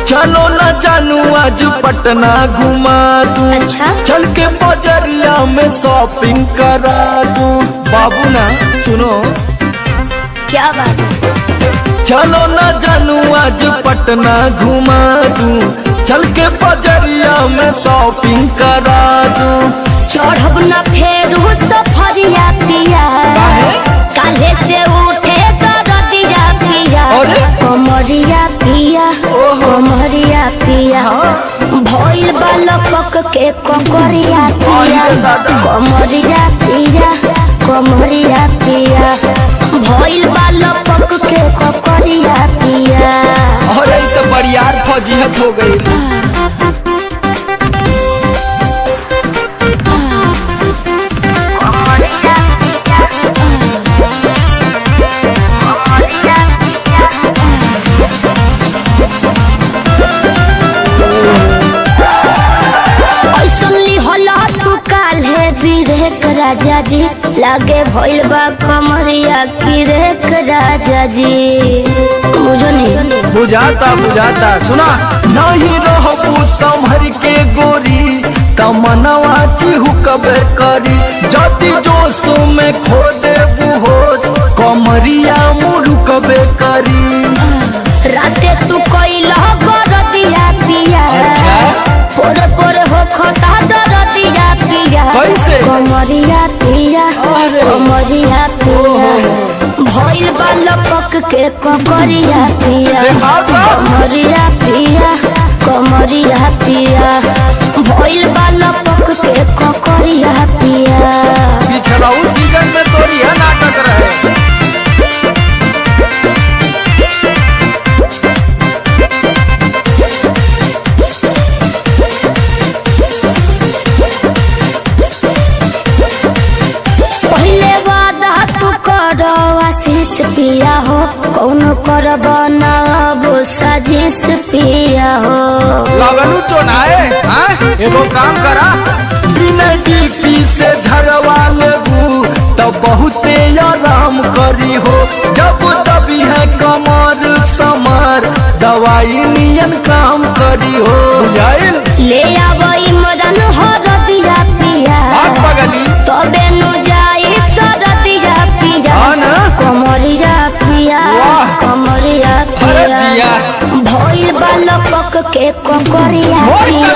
चलो ना जानू आज पटना घुमा दूं। अच्छा। चल के बजरिया में शॉपिंग करा दूं। बाबू ना सुनो, क्या बात है? चलो ना जानू आज पटना घुमा दूं, चल के बजरिया में शॉपिंग करा दूं। चढ़ब न फेरू सफरिया पिया, काहे? काल्हे से उठे दरदिया पिया। अरे? कमरिया पिया, ओहो। कमरिया पिया, भइल बा लपक के ककरिया पिया। अरे दादा। कमरिया पिया, कमरिया पिया, भइल बा लपक के ककरिया पिया। अरे ई तो बरियार फजीहत हो गई। ऐसन लिहला तू काल्हे बिरेक राजा जी, लागे भइल बा कमरिया किरेक राजा जी। बुझो नहीं। बुझाता बुझाता, सुना नहीं रहबू संभर के गोरी, तमनवा चिहुकबे करी, जति जोश में खो देबू होश, कमरिया मुरुकबे करी। राते तू कैला बरदिया पिया। अच्छा। पोरे पोरे हो खता दरदिया पिया। कैसे? कमरिया पिया, अरे। कमरिया पिया, भइल बा लपक के ककरिया पिया। देखाओ तो। कमरिया पिया, कमरिया पिया, भइल बा लपक के ककरिया पिया। पिछला सीजन में तो यह नाटक रहे। पहले वादा तू कर आशीष पिया हो, कौन कर बनाबो साजिश पिया हो। लगनू चोनाए हाँ? एगो काम करा, बिना डीपी से झरवा लेबू तब बहुते आराम करी हो, जब तभी है कमर समर दवाई नियन काम करी हो। बुझाइल? ले आवई मदन हरदिया पिया, भाग पगली। तबे नु जाई सरदिया पिया। हाँ ना? कमरिया पिया, वाह। कमरिया अरे पिया, जिया। भइल बा लपक के ककरिया छोड़ पिया।